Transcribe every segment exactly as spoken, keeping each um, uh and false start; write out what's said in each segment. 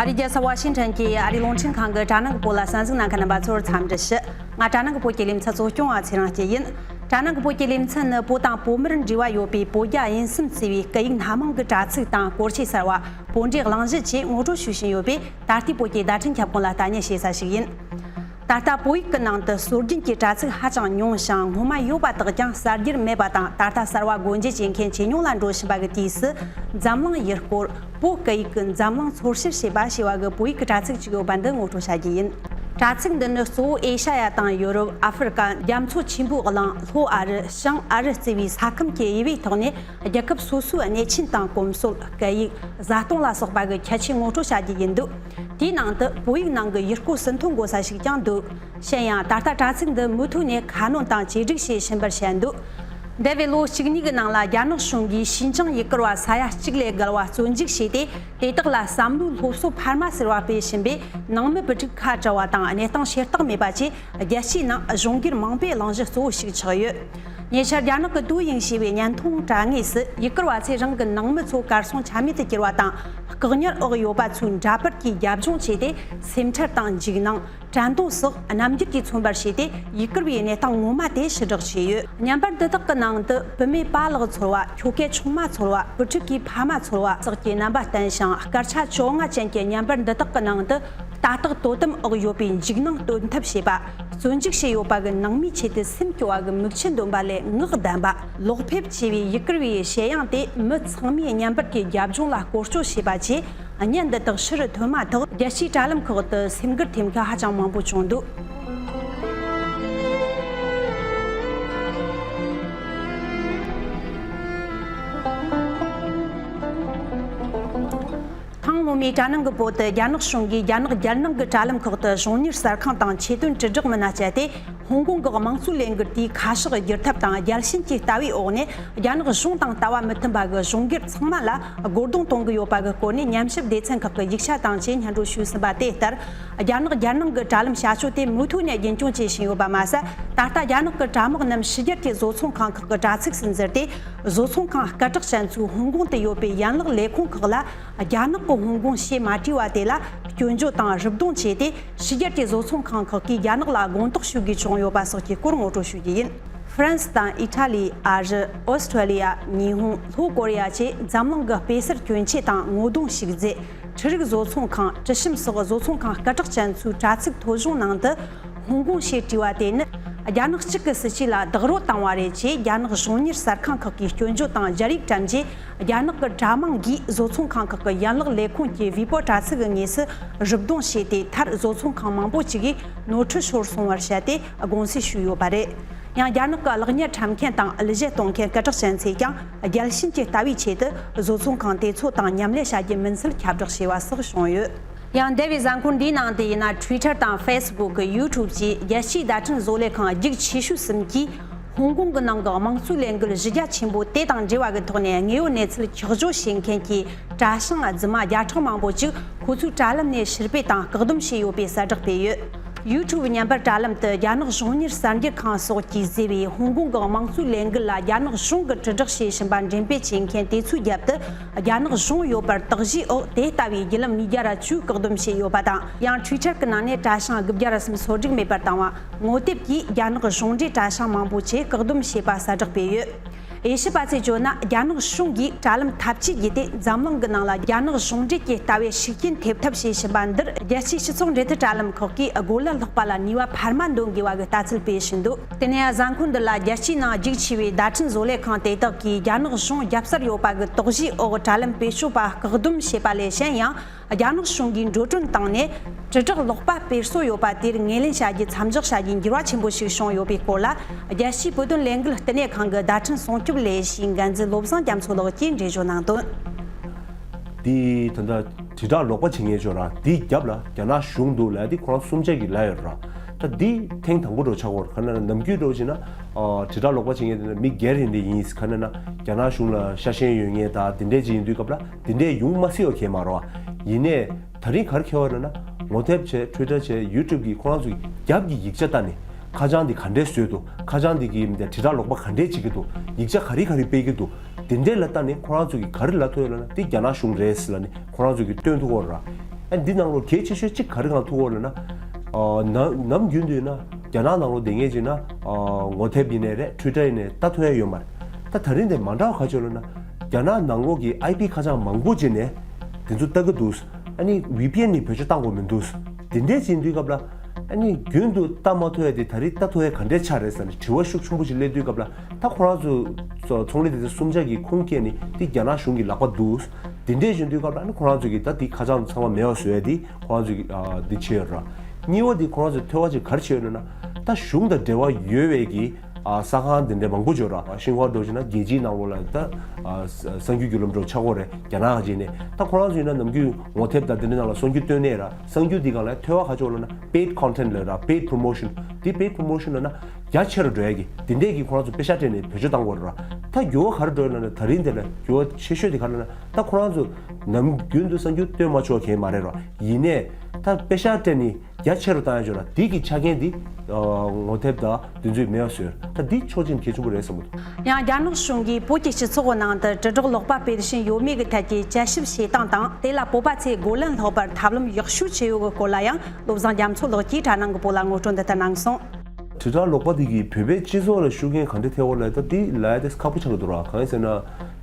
ཨ་རིའི་རྒྱལ་ས་ཝ་ཤིང་ཊོན་གྱི་ཨ་རིའི་རླུང་འཕྲིན་ཁང་གི་དྲ་ནང་གི་བོད་ལ་གསན་གཟིགས་གནང་མཁན་རྣམ་པ་ཚོར་འཚམས་འདྲི་ཞུ། ང་དྲ་ནང་གི་བོད་ཀྱི་ལེ་ཚན་གཙོ་སྐྱོང་བ་ཚེ་རིང་སྐྱིད་ཡིན། དྲ་ནང་གི་བོད་ཀྱི་ལེ་ཚན་ནི་བོད་དང་བོད་མིར་འབྲེལ་བ་ཡོད་པའི་བོད་རྒྱ་དབྱིན་གསུམ་གཙོས་པའི་སྐད་ཡིག་སྣ་མང་གི་དྲ་ཚིགས་དང་སྐོར་ཆས་གསར་བ། བོད་འབྲེལ་གླེང་གཞི་བཅས་ངོ་སྤྲོད་ཞུ་བཞིན་ཡོད་པས། ད་ལྟའི་བོད་ཀྱི་བརྡ་འཕྲིན་ཁྱབ་ཁོངས་ལ་ལྟ་ཉན་བྱེད་ས་ཞིག་ཡིན། ད་ལྟ་བོད་ཡིག་གི་ནང་དུ་སྲོལ་རྒྱུན་གྱི་དྲ་ཚིགས་ཧ་ཅང་ཉུང་ཞིང་། སྔོན་མ་ཡོད་པ་དག་ཀྱང་གསར་འགྱུར་མེད་པ་དང་། ད་ལྟ་གསར་བ་སྒོ་འབྱེད་བྱེད་མཁན་ཇེ་ཉུང་ལ་འགྲོ་བཞིན་པ་གི་དུས་སུ། འཛམ་གླིང་ཡུལ་སྐོར། བོད་སྐད་ཡིག་གི་འཛམ་གླིང་འཚོལ་བཤེར་བྱེད་པ་ཞེས་པ་གི་བོད་ཡིག་གི་དྲ་ཚིགས་ཅིག་ཡོད་པ་འདི་ངོ་སྤྲོད་བྱ་རྒྱུ་ཡིན། དྲ་ཚིགས་འདི་ནི་གཙོ་བོ་ཨེ་ཤ་ཡ་དང་ཡོ་རོབ། ཨ་ཧྥེ་རི་ཀ། རྒྱ་མཚོ་ཆེན་པོའི་གླིང་། ལྷོ་ཨ་རི། བྱང་ཨ་རི་གཙོས་པའི་ས་ཁམས་ཀྱི་དབྱེ་བའི་ཐོག་ནས། རྒྱལ་ཁབ་སོ་སོའི་གནས་ཆེན་དང་གོམས་སྲོལ། སྐད་ཡིག་བཟའ་བཏུང་ལ་སོགས་པ་གི་ཁྱད་ཆོས་ངོ་སྤྲོད་བྱ་རྒྱུ་ཡིན་འདུག་དེའི་ནང་དུ་བོད་ཡིག་ནང་གི་ཡུལ་སྐོར་ཟིན་ཐོ་འགོད་ས་ཞིག་ཀྱང་འདུག་གཞན་ཡང་། ད་ལྟ་དྲ་ཚིགས་འདི་མུ་མཐུད་ནས་ཁ་སྣོན་དང་བཅོས་སྒྲིག་བྱེད་བཞིན་པར་བཤད་འདུག་འདས་པའི་ལོ་གཅིག་གཉིས་ཀྱི་ནང་ལ། རྒྱ་ནག་གཞུང་གིས་ཞིན་ཅང་ཡུལ་སྐོར་བ་ས་ཡ་གཅིག་ལས་བརྒལ་བ་བཙོན་འཇུག་བྱས་ཏེ། དེ་དག་ལ་བསམ་བློའི་སློབ་གསོ་འཕར་མ་ཟེར་བ་སྤེལ་བཞིན་པས། ནང་མི་བུ་ཕྲུག་ཁ་བྲལ་བ་དང་། གནས་སྟངས་ཤེས་རྟོགས་མེད་པ་བཅས། རྒྱལ་སྤྱིའི་ནང་གཞུང་སྒེར་མང་པོས་གླེང་གཞི་གཙོ་བོ་ཞིག་ཆགས་ཡོད། ཉེ་ཆར་རྒྱ་ནག་གི་ཏུའུ་ཡིང་ཞེས་པའི་བརྙན་ཐུང་དྲ་ངོས་སུ། ཡུལ་སྐོར་བ་ཚོས་རང་གི་ནང་མི་ཚོ་གར་སོང་ཆ་མེད་དུ་གྱུར་བ་དང་། བཀག་ཉར་འོག་ཡོད་པ་ཚོའི་འདྲ་པར་གྱིས་རྒྱབ་ལྗོངས་བྱས་ཏེ། སེམས་ཁྲལ་དང་འཇིགས་སྣང་། དྲན་གདུང་སོགས་རྣམ་འགྱུར་གྱིས་མཚོན་པར་བྱས་ཏེ། ཡུལ་སྐོར་བའི་གནས་སྟངས་ངོ་མ་དེ་ཕྱིར་བསྒྲགས་བྱས་ཡོད། བརྙན་པར་འདི་དག་གི་ནང་དུ། བུད་མེད་པཱ་ལགས་ཚོར་བ། ཁྱོ་གས་ཆུང་མ་ཚོར་བ། བུ་ཕྲུག་གིས་ཕ་མ་ཚོར་བ་སོགས་ཀྱི་རྣམ་པ་བསྟན་ཞིང་། སྐར་ཆ་བཅོ་ལྔ་ཅན་གྱི་བརྙན་པར་འདི་དག་གི་ནང་དུ། ལྟ་རྟོག་དོ་དམ་འོག་ཡོད་པའི་འཇིགས་སྣང་སྟོན་ཐབས་བྱེད་པ། བཙོན་འཇུག་བྱས་ཡོད་པ་གི་ནང་མིའི་ཆེད་དུ་སེམས་སྐྱོ་བ་གི་མིག་ཆུ་འདོན་པ་ལས་ངག་བདེན་པ། ལོག་ཕེབས་ཆེ་བའི་ཡུལ་སྐོར་བའི་བྱེད་ཡང་དེ། མི་ཚང་མས་བརྙན་པར་གྱི་རྒྱབ་ལྗོངས་ལ་བཀོལ་སྤྱོད་བྱས་པ་བཅས། བརྙན་འདི་དག་ཕྱི་རུ་ཐོན་མ་ཐག་རྒྱལ་སྤྱིའི་དྲ་ལམ་ཁག་ཏུ་སེམས་འགུལ་ཐེབས་མཁན་ཧ་ཅང་མང་པོ་བྱུང་འདུག་ཐེངས་སྔོན་མའི་དྲ་ནང་གི་བོད་དུ། རྒྱ་ནག་གཞུང་གིས་རྒྱ་ནག་རྒྱལ་ནང་གི་དྲ་ལམ་ཁག་ཏུ་གཞུང་གཉེར་གསར་ཁང་དང་ཆེད་དོན་དྲིལ་བསྒྲགས་མི་སྣ་བསྐྱལ་ཏེ། ཧོང་ཀོང་གི་དམངས་གཙོའི་ལས་འགུལ་དེའི་ཁ་ཕྱོགས་བསྒྱུར་ཐབས་དང་། རྒྱལ་ཞེན་གྱི་ལྟ་བའི་འོག་ནས། རྒྱ་ནག་གཞུང་དང་ལྟ་བ་མི་མཐུན་པ་གི་གཞུང་སྒེར་ཚང་མ་ལ་རྒོལ་རྡུང་གཏོང་གི་ཡོད་པ་གི་སྐོར་ནས། ཉམས་ཞིབ་སྡེ་ཚན་ཁག་གི་ཡིག་ཆ་དང་བཅས་སྙན་སྒྲོན་ཞུས་ཟིན་པ་དེ་ལྟར། རྒྱ་ནག་རྒྱལ་ནང་གི་དྲ་ལམ་བྱ་སྤྱོད་དེ་མུ་མཐུད་ནས་རྒྱུན་འཁྱོངས་བྱེད་བཞིན་ཡོད་པ་མ་ཟད། ད་ལྟ་རྒྱ་ནག་གི་དྲ་དམག་རྣམས་ཕྱི་རྒྱལ་གྱི་བཟོ་ཚོང་ཁང་ཁག་གི་དྲ་ཚིགས་སུ་འཛུལ་ཏེ། བཟོ་ཚོང་ཁང་སྐད་གྲགས་ཅན་ཚོའི་ཧོང་ཀོང་དུ་ཡོད་པའི་ཡན་ལག་ལས་ཁུངས་ཁག་ལ། རྒྱ་ནག་གི་ཧོང་ཀོང་ཞེས་མ་བྲིས་པ་དེ་ལ་སྐྱོན་བརྗོད་དང་རུབ་རྡུང་བྱས་ཏེ། ཕྱི་རྒྱལ་གྱི་བཟོ་ཚོང་ཁང་ཁག་གིས་རྒྱ་ནག་ལ་དགོངས་དག་ཞུ་དགོས་བྱུང་ཡོད་པ་སོགས་ཀྱི་སྐོར་ངོ་སྤྲོད་ཞུ་རྒྱུ་ཡིན། ཧྥ་རན་སི་དང་ཨི་ཊ་ལི། ཨ་རི། ཨོ་སི་ཁྲུ་ལི་ཡ། ཉི་ཧོང་། ལྷོ་ཀོ་རི་ཡ་བཅས་འཛམ་གླིང་གི་དཔེ་གསར་སྐྱོན་ཆས་དང་ངོ་གདོང་ཞིག་མཛེས། འཕྲུལ་རིག་བཟོ་ཚོང་ཁང་། གྲུ་ཞིམ་སོགས་བཟོ་ཚོང་ཁང་སྐད་གྲགས་ཅན་ཚོའི་དྲ་ཚིགས་ཐོ་གཞུང་ནང་དུ། ཧོང་ཀོང་ཞེས་བྲིས་པ་དེ་ནི། རྒྱ་ནག་གཅིག་གི་སྲིད་ཇུས་ལ་རྡེག་རོལ་བཏང་བ་རེད་ཅེས། རྒྱ་ནག་གཞུང་གཉེར་གསར་ཁང་ཁག་གིས་སྐྱོན་བརྗོད་དང་རྒྱ་རིགས་བཀྲམ་རྗེས། རྒྱ་ནག་གི་དྲ་དམངས་ཀྱིས་བཟོ་ཚོང་ཁང་ཁག་གི་ཡན་ལག་ལས་ཁུངས་ཀྱི་ཝི་པོ་དྲ་ཚིགས་ཀྱི་ངོས་སུ་རུབ་རྡུང་བྱས་ཏེ། མཐར་བཟོ་ཚོང་ཁང་མང་པོ་ཅིག་གིས་ནོར་འཁྲུལ་ཤོར་སོང་བར་བཤད་དེ་དགོངས་སེལ་ཞུས་ཡོད་པ་རེད། ཡང་རྒྱ་ནག་གི་གློག་བརྙན་འཁྲབ་མཁན་དང་གླུ་གཞས་གཏོང་མཁན་སྐད་གྲགས་ཅན་ཚོས་ཀྱང་རྒྱལ་ཞེན་གྱི་ལྟ་བའི་ཆེད་དུ་བཟོ་ཚོང་ཁང་དེ་ཚོ་དང་མཉམ་ལས་བྱ་རྒྱུ་མིན་ཚུལ་ཁྱབ་བསྒྲགས་བྱས་པ་སོགས་བྱུང་ཡོད། ཡང་འདས་པའི་གཟའ་འཁོར་འདིའི་ནང་དུ་ཡིན་ན། Twitter་དང་Facebook། YouTube་བཅས་རྒྱལ་སྤྱིའི་བརྡ་འཕྲིན་བཟོ་ལས་ཁང་རྒྱུགས་ཆེ་ཤོས་གསུམ་གྱིས། ཧོང་ཀོང་གི་ནང་གི་དམངས་གཙོའི་ལས་འགུལ་གཞི་རྒྱ་ཆེན་པོ་དེ་དང་འབྲེལ་བ་གི་ཐོག་ནས་དངོས་ཡོད་གནས་ཚུལ་འཁྱོག་བརྗོད་བྱེད་མཁན་གྱི་གྲྭ་ཤང་རྫུན་མ་བརྒྱ་ཕྲག་མང་པོ་ཅིག་ཁོ་ཚོའི་དྲ་ལམ་ནས་ཕྱིར་སྤེལ་དང་བཀག་སྡོམ་བྱས་ཡོད་པའི་གསལ་བསྒྲགས་སྤེལ་ཡོད། YouTube་བརྙན་པར་དྲ་ལམ་དུ་རྒྱ་ནག་གཞུང་གཉེར་གསར་འགྱུར་ཁང་སོགས་ཀྱིས་བཟོས་པའི་ཧོང་ཀོང་གི་དམངས་གཙོའི་ལས་འགུལ་ལ་རྒྱ་ནག་གཞུང་གིས་དྲིལ་བསྒྲགས་བྱེད་བཞིན་པ་འགྲེམས་སྤེལ་བྱེད་མཁན་དེ་ཚོའི་རྒྱབ་ཏུ། རྒྱ་ནག་གཞུང་ཡོད་པར་དོགས་གཞིའི་འོག་དེ་ལྟ་བུའི་བརྒྱུད་ལམ་ཉིས་བརྒྱ་ར་བཅུ་བཀག་སྡོམ་བྱས་ཡོད་པ་དང་། ཡང་Twitter་གི་ནང་ནས་གྲྭ་ཤང་དགུ་བརྒྱ་ར་གསུམ་སོ་སྒྲིག་མེད་པར་བཏང་བ། ངོ་དེབ་ཀྱིས་རྒྱ་ནག་གཞུང་འབྲེལ་གྲྭ་ཤང་མང་པོ་ཆེ་བཀག་སྡོམ་བྱས་པ་གསལ་བསྒྲགས་སྤེལ་ཡོད། དབྱེ་ཞིབ་པ་ཚོས་བརྗོད་ན། རྒྱ་ནག་གཞུང་གིས་དྲ་ལམ་འཐབ་ཇུས་བརྒྱུད་དེ་འཛམ་གླིང་གི་ནང་ལ་རྒྱ་ནག་གཞུང་འབྲེལ་གྱི་ལྟ་བའི་ཤུགས་རྐྱེན་ཐེབས་ཐབས་བྱེད་བཞིན་པ་འདིར། རྒྱལ་སྤྱིའི་སྤྱི་ཚོགས་འབྲེལ་མཐུད་དྲ་ལམ་ཁག་གིས་སྒོ་ལན་སློག་པ་ལ་ནུས་པ་འཕར་མ་འདོན་དགོས་པ་གི་ལྟ་ཚུལ་སྤེལ་བཞིན་འདུག་དེ་ནས་གཟའ་འཁོར་འདི་ལ་རྒྱལ་སྤྱིའི་ནང་རྒྱུགས་ཆེ་བའི་བརྡ་འཕྲིན་བཟོ་ལས་ཁང་དེ་དག་གིས་རྒྱ་ནག་གཞུང་རྒྱབ་སར་ཡོད་པ་གི་དོགས་གཞིའི་འོག་དྲ་ལམ་བེད་སྤྱོད་པ་བཀག་སྡོམ་བྱས་པ་ལས་གཞན་ཡང་། རྒྱ་ནག་གཞུང་གིས་འགྲོ་གྲོན་བཏང་ནས་དྲིལ་བསྒྲགས་ལོག་པ་སྤེལ་སྲོལ་ཡོད་པ་དེར་ངོས་ལེན་བྱ་རྒྱུ་མཚམས་འཇོག་བྱ་རྒྱུའི་འགྱུར་བ་ཆེན་པོ་ཞིག་བྱུང་ཡོད་པའི་སྐོར་ལ། རྒྱལ་སྤྱིའི་བོད་དོན་ལས་འགུལ་བསྟི་གནས་ཁང་གི་བརྡ་འཕྲིན་སྲུང་སྐྱོབ་ལས་གཞིའི་འགན་འཛིན་བློ་བཟང་རྒྱ་མཚོ་ལགས་ཀྱིས་འགྲེལ་བརྗོད་གནང་དོན། དེ་ད་ལྟ་དྲིལ་བསྒྲགས་ལོག་པ་བྱེད་མཁན་ཅིག་ཡོད་ར། དེའི་རྒྱབ་ལ་རྒྱ་ནག་གཞུང་འདུག་ལབ་དེ་ཁོ་རང་གསུམ་ཆ་གིས་ལབ་ཡོད་ར། ད་འདི་ཐེངས་དང་པོ་འདྲ་ཆགས་ཀྱི་ཡོད་ར། ག་ནས་ན་ནམ་རྒྱུན་འདྲ་བྱས་ན་ཨ་དྲིལ་བསྒྲགས་ལོག་པ་བྱེད་མཁན་དེ་ནི་མི་སྒེར་ཡིན་དེ་ཡིན། ག་ནས་ན་རྒྱ་ནག་གཞུང་ལ་ཤ་ཞེན་ཡོད་མཁན་དང་དེ་འདྲས་ཅིག་ཡིན་དུས་སྐབས་ལ་དེ་འདྲས་ཡོང་མ་སྲིད་པ་གང་ཡང་མ་རེད་བ། ཡིན་ནའི་ད་རིང་ག་རེ་འཁེལ་བ་རེད་ན། ངོ་དེབ་བྱས། Twitter་བྱས། YouTube་གི་ཁོ་རང་ཚོ་གི་རྒྱབ་ཀྱི་ཡིག་ཆ་ལྟ་ནས་ཁ་བྱང་འདི་ག་འདྲས་བཟོས་འདུག་ཁ་བྱང་འདི་གི་དྲིལ་བསྒྲགས་ལོག་པ་ག་འདྲས་བྱེད་ཀྱི་འདུག་ཡིག་ཆ་ག་རེ་ག་རེ་སྤེལ་གྱི་འདུག་དེ་འདྲས་ལ་ལྟ་ནས་ཁོ་རང་ཚོ་གིས་ག་རེ་ལབ་ཐུབ་ཡོད་ལབ་ན། དེ་རྒྱ་ནག་གཞུང་རེད་ཟེར་ལབ་ནས་ཁོ་རང་ཚོ་གིས་སྟོན་ཐུབ་ཀྱི་ཡོད་རེད། འདི་ནང་ལོགས་གལ་ཆེ་ཤོས་གཅིག་ག་རེ་གང་ཐུག་གོ་ལབ་ན། ཨ་ནམ་ནམ་རྒྱུན་དུ་ཡིན་ན་རྒྱ་ནག་ནང་ལོགས་བསྡད་མཁན་ཅིག་ན་ཨ་ངོ་དེབ་ཡིན་ནའི་རེད། ཊུའི་ཊར་ཡིན་ནའི་ལྟ་ཐུབ་ཡ་ཡོད་མ་རེད། ད་ད་རིང་དེ་མ་འདྲ་བ་ག་ཅིག་ལབ་ན། རྒྱ་ནག་ནང་ལོགས་ཀྱི་ཨའི་པི་ཁ་བྱང་མང་པོ་ཅིག་ནས་དེ་ཚོ་ལྟ་གི་འདུག་ཨ་ནི་ཝི་པི་ཨེན་ནི་བེད་སྤྱོད་བཏང་དགོས་མི་འདུག་དེ་འདྲས་ཅིག་ཡིན་དུས་སྐབས་ལ། ཨ་ནི་རྒྱུན་དུ་ལྟ་མ་ཐུབ་ཡ་དེ་ད་རིང་ལྟ་ཐུབ་ཡ་ག་འདྲས་ཆགས་རེད་ཟེར་ནས་དྲི་བ་ཤུགས་ཆེན་པོ་ཅིག་སླེབས་དུས་སྐབས་ལ། ད་ཁོ་རང་ཚོ་ཚོ་ཚོང་ལས་སྡེ་ཚན་གསུམ་ཆ་གི་ཁུངས་སྐྱེལ་ནས་དེ་རྒྱ་ནག་གཞུང་གི་ལག་པ་འདུག་དེ་འདྲས་ཡིན་དུས་སྐབས་ལ་ཨ་ནི་ཁོ་རང་ཚོ་གིས་ད་དེ་ཁ་བྱང་ཚང་མ་མེད་པ་བཟོ་ཡ་དེ་ཁོ་རང་ཚོ་གིས་ཨ་དེ་བྱས་ཡོད་ར། གཉིས་པ་དེ་ཁོ་རང་ཚོས་ཐོས་པ་ཅིག་ག་རེ་བྱས་ཡོད་ན། ད་གཞུང་དང་འབྲེལ་བ་ཡོད་པའི་གི་ཨ་ས་ཁང་དེ་འདྲས་མང་པོ་ཡོད་ར། ཤིན་ཧྭ་འདྲ་བོ་ཅིག་ན་རྒྱལ་སྤྱིའི་ནང་ལོགས་ལ་ད་ཨ་གསར་འགྱུར་བརྒྱུད་ལམ་འདྲ་བོ་ཆགས་ཀྱི་ཡོད་རེད། རྒྱ་ནག་ག་ཅིག་ནས། ད་ཁོ་རང་ཚོ་ཡིན་ན་ནམ་རྒྱུན་ངོ་དེབ་དང་དེ་འདྲའི་ནང་ལ་གསར་འགྱུར་བཏོན་ནས་ར། གསར་འགྱུར་འདི་སྒང་ལ་ཐོས་པ་ག་ཅིག་ཡོད་ལབ་ན། paid content ལབ་ར། paid promotion འདི། paid promotion ལབ་ན་རྒྱ་ཆེ་རུ་འགྲོ་ཡ་གི་དེ་འདྲས་ཀྱི་ཁོ་རང་ཚོ་པེ་ཤ་སྤྲད་ནས་བེད་སྤྱོད་བཏང་དགོས་རེད་ར། ད་འགྱུར་བ་ག་རེ་འགྲོ་ཡོད་ལབ་ན། ད་རིང་འདི་ལ་འགྱུར་བ་ཆེ་ཤོས་དེ་ག་རེ་ལབ་ན། ད་ཁོ་རང་ཚོ་ནམ་རྒྱུན་དུ་གསར་འགྱུར་བཏོན་མ་ཆོག་གི་མ་རེད་ར། ཡིན་ནའི་ད་པེ་ཤ་སྤྲད་ནས་རྒྱ་ཆེ་རུ་བཏང་ཡ་ཅིག་ཡོད་ར། དེ་གི་ཆ་རྐྱེན་དེ་ཨ་ངོ་དེབ་དང་དེ་ཚོས་མེད་པ་བཟོས། ད་འདི་ཕྱོགས་གཅིག་གལ་ཆེན་པོ་རེད་བསམ་གྱི་འདུག་ཡང་རྒྱ་ནག་གཞུང་གིས་བོད་ཀྱི་སྤྱི་ཚོགས་ནང་དུ་དྲིལ་བསྒྲགས་ཀློག་པ་སྤེལ་བཞིན་ཡོད་མེད་ཀྱི་ཐད་ཀྱི་དཔྱད་ཞིབ་བྱེད་སྟངས་དང་། དེ་ལ་བོད་པ་ཚོས་རྒོལ་ལན་སློག་པར་ཐབས་ལམ་ཡག་ཤོས་ཅི་ཡོད་ཀྱི་སྐོར་ལ་ཡང་བློ་བཟང་རྒྱ་མཚོ་ལགས་ཀྱིས་དྲ་ནང་གི་བོད་ལ་ངོ་སྤྲོད་འདི་ལྟར་གནང་སོང་། དྲིལ་བསྒྲགས་ཀློག་པ་དེ་གིས་བོད་པའི་སྤྱི་ཚོགས་ལ་ཤུགས་རྐྱེན་ག་འདྲ་ཐེབས་ཡོད་ལབ་ཡ། ད་དེ་ལབ་ཡ་དེ་ཁག་པོ་ཆགས་ཀྱི་འདུག་ར། གང་ཡིན་ཟེར་ན།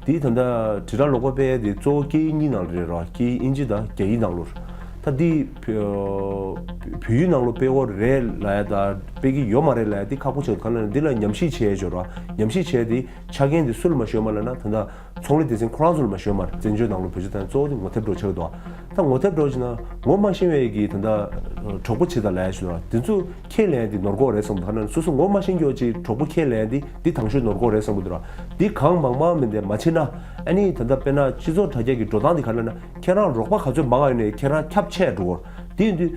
དེ་ད་ལྟ་དྲིལ་བསྒྲགས་ཀློག་པ་སྤེལ་ཡ་དེ་གཙོ་བོ་སྐད་ཡིག་གཉིས་ནང་ལ་རེད་ར། སྐད་ཡིག་དབྱིན་ཇི་དང་རྒྱ་ཡིག་ནང་ལོགས། ད་འདི་བོད་ཡིག་ནང་ལོགས་སྤེལ་དགོས་རེད་ལབ་ཡ་དང་སྤེལ་གྱི་ཡོད་མ་རེད་ལབ་ཡ་དེ་ཁག་པོ་ཆགས་འདུག་ག་ལབ་ན། འདི་ལ་ཉམས་ཞིབ་བྱས་ཡོད་ར། ཉམས་ཞིབ་བྱས་དེ་ཆ་རྐྱེན་དེ་སུ་ལ་མ་ཞུས་མ་ལབ་ན། ད་ལྟ་ཚོང་ལས་སྡེ་ཚན་ཁོ་རང་ཚོ་ལ་མ་ཞུས་མ་རེད། བཙན་བྱོལ་ནང་ལོགས་བེད་སྤྱོད་བཏང་གཙོ་བོ་དེ་ངོ་དེབ་འདྲ་བོ་ཆགས་འདུག་ད་ངོ་དེབ་འདྲ་བོ་བྱས་ན་ངོ་མ་ཤེས་པའི་གི་ད་ལྟ་གྲོགས་པོ་བྱེད་དང་ལབ་ཡ་ཞིག་འདུག་དེ་ཚོ་ཁས་ལེན་དེ་ནོར་འཁོར་རེད་བསམ་འདུག་ག་ལབ་ན། སོ་སོ་ངོ་མ་ཤེས་མཁན་ཅིག་གྲོགས་པོ་ཁས་ལེན་དེ་འདི་དང་ཤོས་ནོར་འཁོར་རེད་བསམ་གྱི་འདུག་ར། འདི་གང་མང་མང་མིན་དེ་མ་བྱེད་ན། ཨ་ནི་ད་ལྟ་དཔེར་ན་སྤྱི་ཚོགས་དྲ་རྒྱ་གི་འགྲོ་སྟངས་འདི་ག་ལབ་ན། ཁྱེད་རང་རོགས་པ་ག་ཚོད་མང་ང་ཡོད་ནའི་ཁྱེད་རང་ཁྱབ་ཆེ་འགྲོ་གོ། དེ་ཡིན་དུས་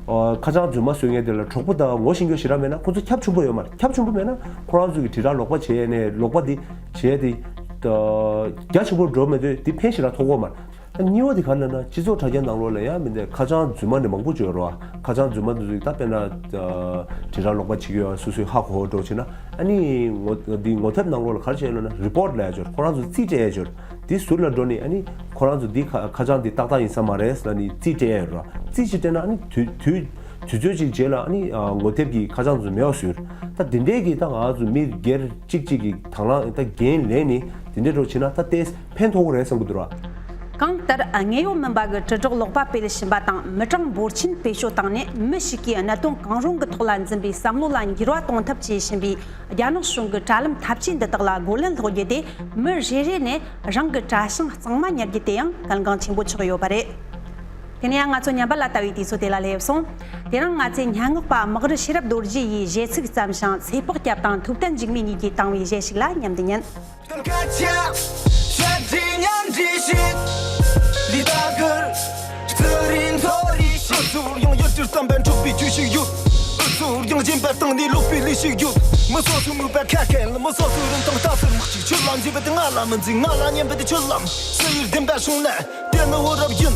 ཨ་ཁ་བྱང་རྫུན་མ་བཟོ་མཁན་དེ་ལ་གྲོགས་པོ་དང་ངོ་ཤེས་མཁན་ཞེ་དྲག་མེད་ན་ཁོ་ཚོ་ཁྱབ་ཆེན་པོ་ཡོད་མ་རེད། ཁྱབ་ཆེན་པོ་མེད་ན་ཁོ་རང་ཚོ་གི་དྲིལ་བསྒྲགས་ཀློག་པ་བྱས་ནས་ཀློག་པ་འདི་བྱས་ཏེ་ཨ་རྒྱ་ཆེན་པོ་འགྲོ་མེད་དུས་འདི་ཕན་ཞེ་དྲག་ཐོགས་ཀྱི་ཡོད་མ་རེད། གཉིས་པ་དེ་ག་ལབ་ན། སྤྱི་ཚོགས་དྲ་རྒྱ་ནང་ལོགས་ལ་ཡང་མི་འདྲ་ཁ་བྱང་རྫུན་མ་ནི་མང་པོ་ཅིག་ཡོད་རེད་བ། ཁ་བྱང་རྫུན་མ་འདི་ཚོ་ད་དཔེར་ན་ཨ་དྲིལ་བསྒྲགས་ཀློག་པ་བྱེད་ཀྱི་ཡོད་སོ་སོའི་ཧ་གོ་འགྲོ་བྱས་ན། ཨ་ནི་ངོ་འདི་ངོ་དེབ་ནང་ལོགས་ལ་ག་རེ་བྱས་ཡོད་ལབ་ན། རི་པོར་ཊི་ལབ་ཡ་ཅིག་ཡོད་རེད། ཁོ་རང་ཚོ་རྩིས་སྤྲད་ཡ་ཅིག་ཡོད་རེད། དེ་ཟུར་ལ་འགྲོ་ནས་ཨ་ནི་ཁོ་རང་ཚོ་འདི་ཁ་ཁ་བྱང་འདི་ཏག་ཏག་ཡིན་ས་མ་རེད་ལབ་ནས་རྩིས་སྤྲད་ཡ་ཡོད་རེད་བ། རྩིས་ཅིག་སྤྲད་ན་ཨ་ནི་དུས་དུས་དུས་ཚོད་ཅིག་རྗེས་ལ་ཨ་ནི་ཨ་ངོ་དེབ་ཀྱི་ཁ་བྱང་ཚོ་མེད་པ་བཟོས་ཡོད་རེད། ད་དེ་འདྲའི་གི་ད་ང་ཚོ་མི་སྒེར་གཅིག་གཅིག་གི་དང་བླངས་ད་འགན་ལེན་ནས་དེ་འདྲའི་འགྲོ་བྱས་ན་ད་ལྟའི་ཕན་ཐོགས་རེད་བསམ་གྱི་འདུག་ར། གང་ལྟར་དངོས་ཡོད་མིན་པ་གི་དྲིལ་བསྒྲགས་ཀློག་པ་སྤེལ་བཞིན་པ་དང་། མི་གྲངས་འབོར་ཆེན་བེད་སྤྱོད་བཏང་ནས་མི་ཞིག་གིས་གནད་དོན་གང་རུང་གི་ཐོག་ལ་འཛིན་པའི་བསམ་བློ་ལ་འགྱུར་བ་གཏོང་ཐབས་བྱེད་བཞིན་པའི་རྒྱ་ནག་གཞུང་གི་དྲ་ལམ་འཐབ་ཇུས་འདི་དག་ལ་རྒོལ་ལན་སློག་རྒྱུ་དེ། མི་རེ་རེ་ནས་རང་གི་དྲ་བྱང་གཙང་མ་ཉར་རྒྱུ་དེ་ཡང་གལ་འགངས་ཆེན་པོ་ཆགས་ཡོད་པ་རེད། དེ་ནས་ཡང་ང་ཚོ་ཉམས་པ་ལ་ལྟ་བའི་དུས་ཚོད་དེ་ལ་སླེབས་སོང་། དེ་རིང་ང་ཚོས་སྙན་ངག་པ་སྨག་རི་ཤེས་རབ་རྡོ་རྗེ་ཡིས་གཞས་ཚིག་བརྩམས་ཤིང་ཚེ་དཔག་སྐྱབས་དང་ཐུབ་བསྟན་འཇིགས་མེད་གཉིས་ཀྱིས་བཏང་བའི་གཞས་ཤིག་ལ་མཉམ་དུ་ཉན། སྐད་ཆ་བཤད་རྒྱུ་མཉམ་འབྲེལ་ཞིག་ལི་ད་གར་རྩི་རིན་མཐོ་རིས་ཤིག་ཨུ་ཚུར་ཡང་ཡུལ་གྱི་བསམ་པ་འཕྲོག་པའི་རྒྱུ་ཞིག་ཡོད། ཨུ་ཚུར་ཡང་སྦྱིན་པ་བཏང་ནས་ལོག་པའི་ལས་ཤིག་ཡོད། མི་སོ་སོའི་མོས་པ་ཁ་ཁེལ། མི་སོ་སོའི་རིན་ཐང་ལྟ་ཚུལ་མི་གཅིག་ཆོས་ལ་འཇིགས་པ་དེ་ང་ལ་མི་འཇིགས། ང་ལ་ཉན་པ་དེ་ཆོས་ལམ་སུ་ཡིར་བདེན་པ་བྱུང་ན། དེ་ནི་བུ་རབ་ཡིན།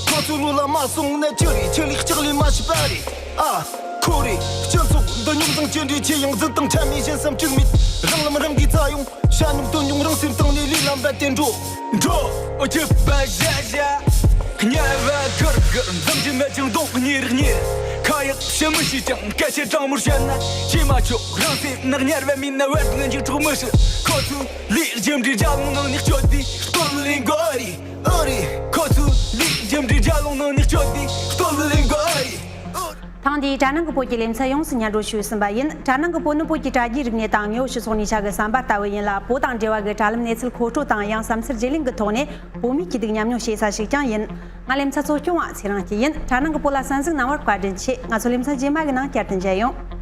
ཁོ་ཚོའི་ལུགས་ལ་མ་སོང་ན་ཅི་རེད། ཆེད་ལས་ལྕགས་ལས་མ་ཤེས་པ་རེད། ཨ། ཁོ་རེ། སྤྱི་ཚོགས་འདི་རྙོག་འཛིང་ཇི་འདྲའི་ཆེ་ཡང་། འཛིན་སྟངས་ཆ་མེད་གཞན་བསམ་བཅུག་མེད། རང་ལམ་རང་གིས་བཙལ་ཡོང་། ཤ་ཉོག་དོན་ཉོག་རང་སེམས་སྟེང་ནས་ལས་ལམ་བད་དེ་འགྲོ། འགྲོ། འོ་ཆི་པ་ཞ་ཞ། དམྱལ་བ་གུར་གུར། འཛུམ་གྱིས་སྨད་ཅིང་གདོང་གཉེར་གཉེར། ཁ་ཡག་ཞིབ་མོ་ཞིག་ཀྱང་སྐད་ཆ་དྲང་མོར་བཤད་ན་ཅི་མ་ཆོག་རང་སེམས་ནག་ཉར་བ་མིན་ན་བར་དུ་འཇིགས་འཕྲོག་མི་སྲིད། ཁོ་ཚོས་ལས་རྒྱུ་འབྲས་རྒྱ་ལུང་ནང་ནས་སྤྱོད་དེ་སྟོད་ལུ་ལེན་དགོས་རེད། ཨོ་རེད། ཁོ་ཚོས་ལས་རྒྱུ་འབྲས་རྒྱ་ལུང་ནང་ནས་སྤྱོད་དེ་སྟོད་ལུ་ལེན་དགོས་རེད། ཨོ། ཐེངས་འདིའི་དྲ་ནང་གི་བོད་ཀྱི་ལེ་ཚན་ཡོངས་སུ་སྙན་སྒྲོན་ཞུས་ཟིན་པ་ཡིན། དྲ་ནང་གི་བོད་ནི་བོད་ཀྱི་དྲ་རྒྱའི་རིག་གནས་དང་དངོས་ཡོད་སྤྱི་ཚོགས་གཉིས་ཆ་གི་ཟམ་པ་ལྟ་བུ་ཡིན་ལ། བོད་དང་འབྲེལ་བ་གི་དྲ་ལམ་གནས་ཚུལ་མཁོ་སྤྲོད་དང་། ཡང་བསམ་ཚུལ་བརྗེ་ལེན་གྱི་ཐོག་ནས་བོད་མིའི་སྐྱིད་སྡུག་མཉམ་མྱོང་བྱེད་ས་ཞིག་ཀྱང་ཡིན། ང་ལེ་ཚན་གཙོ་སྐྱོང་བ་ཚེ་རིང་སྐྱིད་ཡིན། དྲ་ནང་གི་བོད་ལ་གསན་གཟིགས་གནང་བར་བཀའ་དྲིན་ཆེ། ང་ཚོ་ལེ་ཚན་རྗེས་མ་གི་ནང་བསྐྱར་དུ་མཇལ་ཡོང་།